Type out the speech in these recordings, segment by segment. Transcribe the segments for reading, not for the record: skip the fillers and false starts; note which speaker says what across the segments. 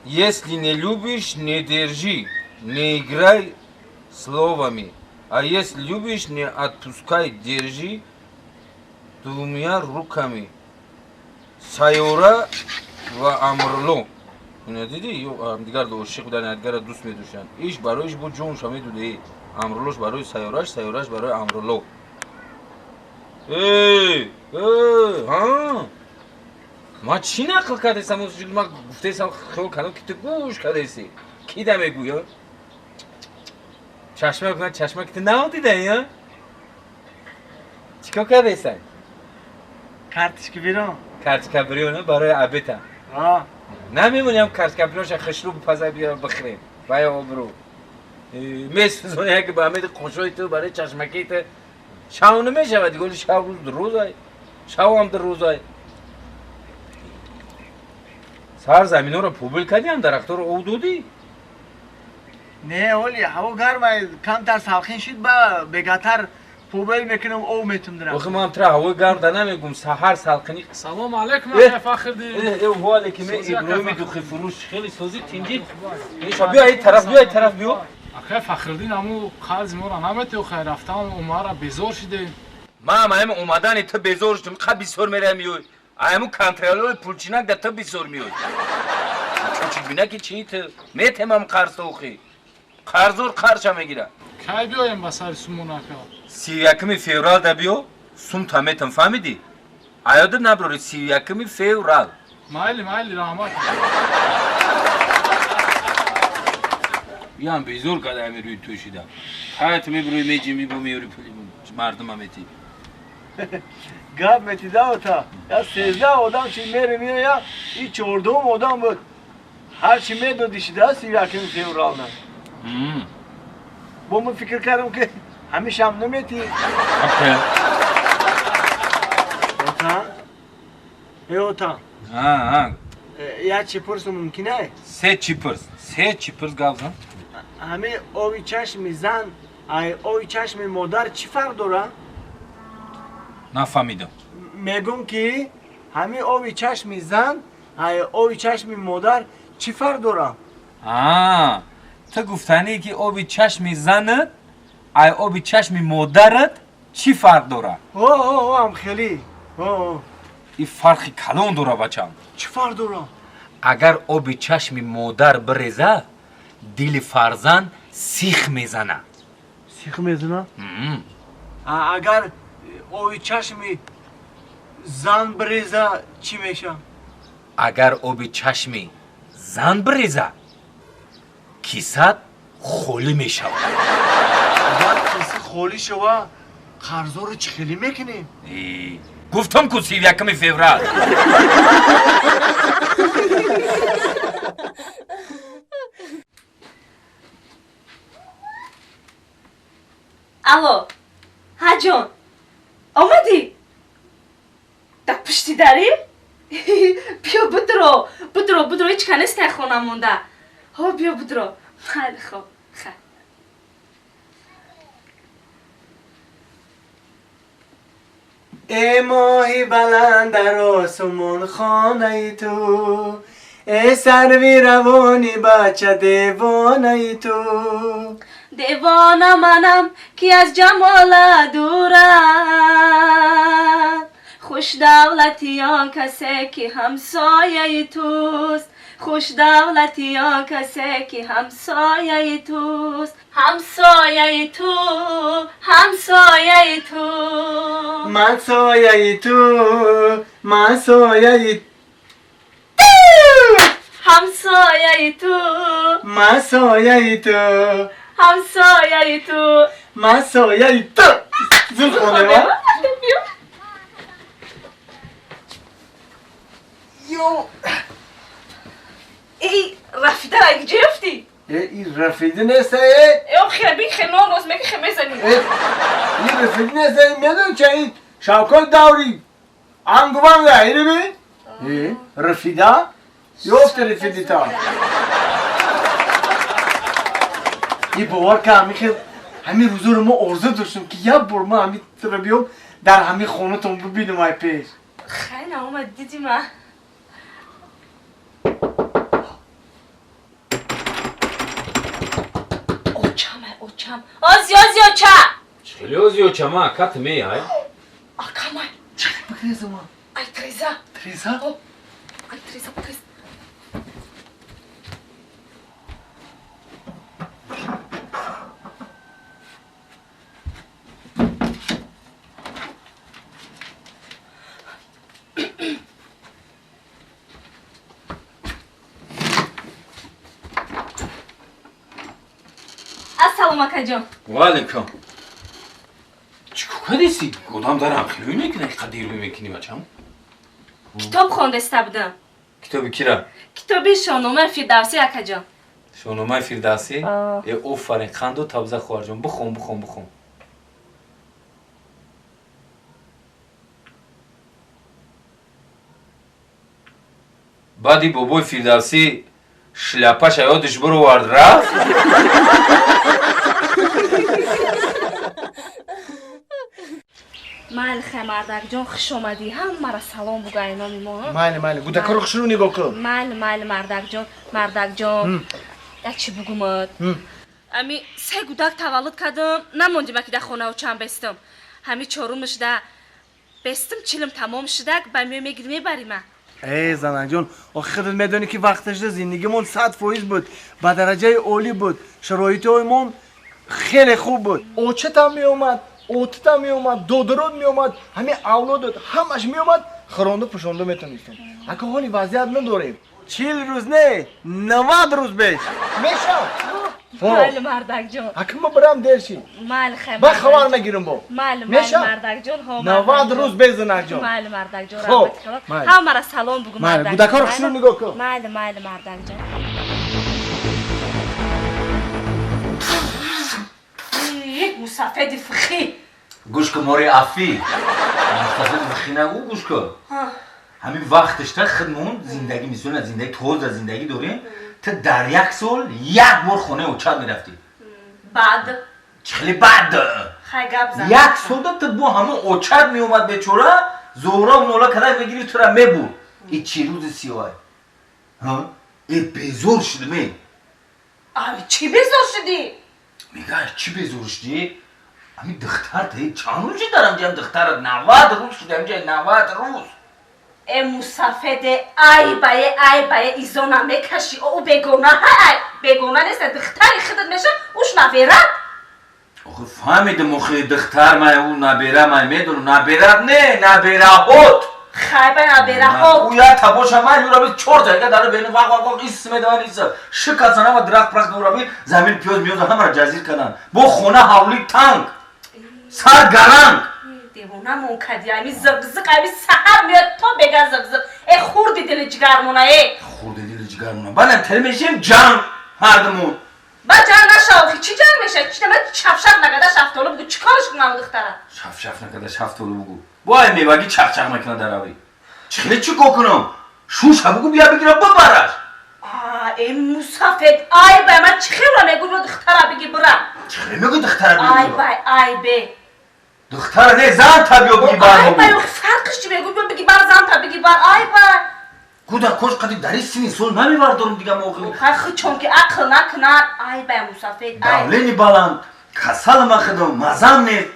Speaker 1: Если не любишь, не держи, не играй словами. А если любишь, не отпускай, держи двумя руками. Сайёра ва Амрулло. Ина дидӣ, ё ҳамдигар ошиқ будан, якдигарро дӯст медоштанд. Иш барои иш бо ҷонша медуд, Амруллош барои сайёраш, сайёраш барои Амрулло. Эй, эй, ҳа? Ман чӣ нақл кардесам? Ман гуфтесам, хиёл кардам, ки ту гӯш кардеси. Ки да мегӯя? Чашма кунад, чашма ки ту надидаи, а? Чӣ кор кардесай?
Speaker 2: Карточка бирон.
Speaker 1: Карточка бирёна барои обеда. Намемонем карточка бирёнша хушрӯ бипаза, биё бихӯрем. Вай обрӯ. Месӯзони яке ба ҳамеди қошои ту барои чашмакии ту шав намешавад, диголи шав рӯз рӯзай. Шавам ду рӯзай. Сар заминҳоро пубил кардиам, дарахтҳоро об додӣ?
Speaker 2: Не, оли ҳаво гарма, камтар салқин шуд, ба бегатар пубел мекунам, об метум дирам.
Speaker 1: Охи ман тра ҳавои гарм да намегум, саҳар салқини.
Speaker 3: Салом алейкум, ака Фахриддин.
Speaker 1: Э, ва алейкум, Иброҳими духи фурӯш, хеле сози тинҷи. Меша, биё ай тараф, биё ай тараф, биё.
Speaker 3: Ака Фахриддин, аму қарзи моро наметиҳ, хай рафтан умара безор шидем.
Speaker 1: Ман ҳам омадани ту безор шудам, қа бисёр мерам миёй. Айму контролёри пулчинак да ту бисёр миёй. Чучик бина ки чи ту метемам қарз охи. Қарздор қарзша мегира.
Speaker 3: Кай биёем ба сари сумон, ака?
Speaker 1: 31 феврал да биё, сум та метам, фаҳмидӣ? Аёдат наброри, 31 феврал.
Speaker 3: Майли, майли, раҳмат.
Speaker 1: Иам безор карда ами рӯи ту шида. Ҳай ту мебурӯи меҷи мибо меёри пули мардума метӣ.
Speaker 2: Гап метида ота. Я 13 одам чи мере миёя, и чордум одам буд. Ҳар чи медоди шида 31 феврал на. Бо ман фикр кардам, ки ҳамешам наметӣ.
Speaker 1: Окей.
Speaker 2: Ота? Э, ота.
Speaker 1: А, а.
Speaker 2: Я чи пурсу мумкин ай?
Speaker 1: Се чӣ пурс? Се чӣ пурс, гап зан?
Speaker 2: Ҳами оби чашми зан ай оби чашми модар чӣ фарқ дора?
Speaker 1: Нафаҳмидам.
Speaker 2: Мегум, ки ҳами оби чашми зан ай оби чашми модар чӣ фарқ дора?
Speaker 1: А, ту гуфтанӣ, ки оби чашми занат ай оби чашми модарат чӣ фарқ дора?
Speaker 2: О, о, ам хеле. О,
Speaker 1: И фарқи калон дора, бачам.
Speaker 2: Чӣ фарқ дора?
Speaker 1: Агар оби чашми модар биреза, дили фарзанд сих мезана.
Speaker 2: Сих мезана?
Speaker 1: М.
Speaker 2: Агар оби чашми зан биреза, чӣ меша?
Speaker 1: Агар оби чашми зан биреза, кисат холӣ мешавад.
Speaker 2: Агар киса холӣ шава, қарзоро чӣ хелӣ мекунем?
Speaker 1: Э, гуфтам ку, 31 феврал.
Speaker 4: Алло, ҳа, ҷон, омадӣ? Дар пушти дарӣ? Биё, будро, будро, будро, ҳеч ка нестай хона монда. Ҳо, биё, будро. Майли, хоб, хай.
Speaker 2: Э, моҳи баланд дар осумон хонаи ту, э, сарви равони бача девонаи ту.
Speaker 4: Девона манам, ки аз ҷамола дурам. Хушдавлати он касе, ки ҳамсояи туст. Хушдавлати он касе, ки ҳамсояи туст. Ҳамсояи ту, ҳамсояи ту.
Speaker 2: Ман сояи ту, ман сояи
Speaker 4: Ҳамсояи ту.
Speaker 2: Ман сояи ту.
Speaker 4: Ҳамсояи ту.
Speaker 2: Ман сояи ту. Зуд хонема.
Speaker 4: Биё.
Speaker 2: Ё.
Speaker 4: Эй, рафида куҷо ёфтӣ?
Speaker 2: Э, ин рафида неста, э.
Speaker 4: Э, хе би хе нон роз меки хе мезанӣ.
Speaker 2: Э, ин рафида неста, ин медон ча, ин Шавкат даври ангуванга ириби, э, рафида ёфта, рафидита. И бовар ка, ҳами хел ҳамин рӯзоро мо орзу доштем, ки як бор ма ҳами туро биём, дар ҳамин хонатон бибинам ай пеш.
Speaker 4: Хай, наомад, дидима. Очам. Ози, ози, оча!
Speaker 1: Хеле ози оча, ма акат меай.
Speaker 4: Акамай.
Speaker 2: Бикрезама.
Speaker 4: Ай, Треза.
Speaker 2: Треза?
Speaker 4: Ай, Треза, бикрез. Ассалому акаҷон.
Speaker 1: Ва алайкум. Чӣ кор кардеси? Одам дар ҳамхелӯй мекунад, ки қадир мекунӣ бачам?
Speaker 4: Китоб хондаста будам.
Speaker 1: Китоби кира?
Speaker 4: Китоби Шоҳномаи Фирдавсӣ, акаҷон.
Speaker 1: Шоҳномаи Фирдавсӣ? Э, офарин, қанду табза хоҳарҷон. Бихон, бихон, бихон. Баъди бобои Фирдавсӣ шляпаша ёдиш бировард, рафт?
Speaker 4: Майли, хай, мардакҷон, хуш омадӣ. Ҳамаро салом бугӯ ай номи мо.
Speaker 2: Майли, майли, гудакаро хушрӯ нигоҳ кун.
Speaker 4: Майли, майли, мардакҷон, мардакҷон. Як чӣ бугумад. Ами се гудак таваллуд кардам, намондима ки дар хонао чанд бестам. Ҳами чорумаш да бестам, чилим тамом шудак, ба миё мегирӣ мебарима.
Speaker 2: Э, занакҷон, охи худат медонӣ, ки вақташда зиндагимон 100% буд, ба дараҷаи олӣ буд, шароитҳоимон хеле хуб буд. Очатам меомад, отатам меомад, додарот меомад, ҳамин авлодот ҳамаш меомад, хӯронду пӯшонду метонистем. Ака ҳоли вазъият надорем. 40 рӯз не, 90 рӯз беш. Мешавад.
Speaker 4: Майли, мардакҷон.
Speaker 2: Ака ма барам дер шид.
Speaker 4: Майли, хай.
Speaker 2: Ба хабар мегирам бо.
Speaker 4: Майли, майли, мардакҷон, ҳо.
Speaker 2: 90 рӯз беш, занакҷон.
Speaker 4: Майли, мардакҷон, раҳмат калон. Ҳамаро салом бугӯ, мардакҷон.
Speaker 2: Гудакаро хушрӯ нигоҳ кун.
Speaker 4: Майли, майли, мардакҷон. Мусафеди фихӣ.
Speaker 1: Гӯш кун, мори афӣ. Мусафеди фихӣ нагӯ, гӯш кун. Ҳамин вақташта худмон зиндагӣ мисол зиндагӣ тоза зиндагӣ дорем. Ту дар як сол як бор хонаи очат мерафтӣ.
Speaker 4: Баъд?
Speaker 1: Чӣ хеле баъд?
Speaker 4: Хай, гап зан.
Speaker 1: Як солда ту бо ҳамон очат меомад бечора, зӯра нола кадак мегирифт, тура мебурд. И чӣ рӯзи сиёҳай? Э, безор шудим, э.
Speaker 4: Ай, чӣ безор шудӣ?
Speaker 1: Мега, чӣ безор шудӣ? Ҳамин духтар та чанд рӯз шуд дар ҳамҷа духтарат? 90 рӯз шуд ҳамҷа, 90 рӯз.
Speaker 4: Э, мусафеде, ай бае, ай бае, изона мекашӣ. Ӯ бегона ҳай, бегона нест, духтари худат меша, уш наберад.
Speaker 1: Охи фаҳмидим, охи духтар май, ӯ набера май, медонам, наберат не, набераҳот.
Speaker 4: Хай бай, набераҳот.
Speaker 1: Ӯ як табоша май, ӯра би чор дақиқа дара бени вақ вақ вақ ис медавад, ис шикасан ҳама дарахт прахт ӯра би замин пиёз миёз ҳамаро ҷазир карданд. Бо хона ҳавли танг, сар гаранг.
Speaker 4: Девонамон кардӣ, ами зиқ-зиқ, ами саҳар меояд то бега зиқ-зиқ. Э, хурди дили ҷигармона, э.
Speaker 1: Хурди дили ҷигармона. Бале, тел мешем ҷанг ҳардумон.
Speaker 4: Ба ҷанг нашав, охи чӣ ҷанг мешавад? Чӣ нама шафшаф накарда шафтолу бугӯ, чӣ кораш кунам духтара?
Speaker 1: Шафшаф накарда шафтолу бугӯ. Бо ай мевагӣ чақчақ мекунад дар авӣ. Чӣ хеле чӣ кор кунам? Шуша бугӯ, бия бигира бибараш.
Speaker 4: Э, мусафед, ай бай, ман чӣ хела мегӯ, биё духтара биги бира.
Speaker 1: Чӣ хеле мегӯ духтара биги
Speaker 4: Ай бай, ай бе.
Speaker 1: Духтара не, зан та биё биги бар.
Speaker 4: Ай бай, охи фарқиш чӣ мегӯ, биё биги бар, зан та биги бар, ай бай.
Speaker 1: Кӯдакош қади дари сини сол намевардорам дига мо охи.
Speaker 4: Хай, хучон ки ақл накунад, ай бай, мусафед, ай.
Speaker 1: Давлени баланд, касал махидам, мазам нест.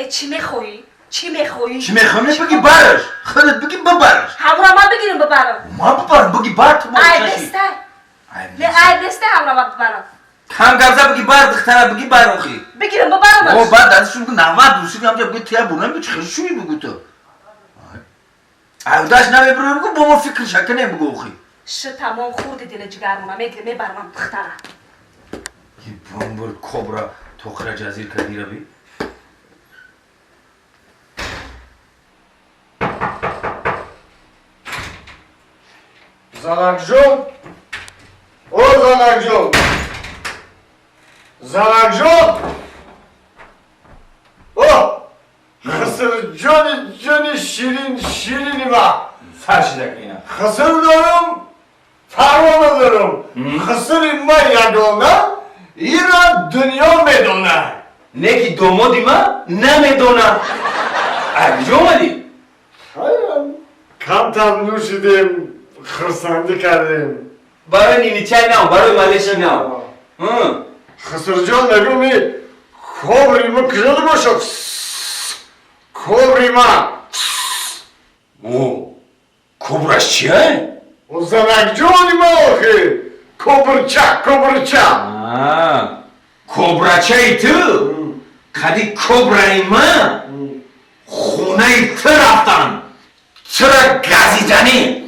Speaker 4: Э, чӣ мехоҳӣ? Чӣ мехоҳӣ?
Speaker 1: Чӣ мехоҳӣ? Не, биги бараш. Худат биги бибараш.
Speaker 4: Ҳамра ман бигирам бибарам.
Speaker 1: Ман бибарам, биги бар ту бо.
Speaker 4: Ай нестай. Не, ай нестай, ҳамра ман бибарам.
Speaker 1: Кам гап за, биги бар духтара, биги бар охи.
Speaker 4: Бигирам бибарам.
Speaker 1: О, баъд дасташон бугу 90 рӯз шуд ҳамҷа бугу тия бурнам, чӣ хел шуи бугу ту. Айдаш намебурам бугу, бо мо фикр шаканем бугу охи.
Speaker 4: Ши тамом, хурди дили ҷигармона, мегирам мебарам духтара.
Speaker 1: Ки бомбур кобра тоқира ҷазир кардира би.
Speaker 2: Занакҷон, о занакҷон, занакҷон, о хисрҷони ҷони ширин ширини ма.
Speaker 1: Сар шида ина.
Speaker 2: Хиср дорам, фарво надорам. Хисри ма ягона, ира дунё медона.
Speaker 1: Не ки домоди ма намедона. Ай куҷо омадӣ?
Speaker 2: Камтар нӯшидем, хурсандӣ кардем.
Speaker 1: Барои нини чай нав, барои малеши нав.
Speaker 5: Хисрҷон, мегӯм, и кобри ма куҷода бошад? Кобри ма.
Speaker 1: О, кобраш чия?
Speaker 5: О, занакҷони ма охи, кобрча, кобрча.
Speaker 1: Кобрачаи ту қади кобраи ма хонаи ту рафтан, тура газиданӣ.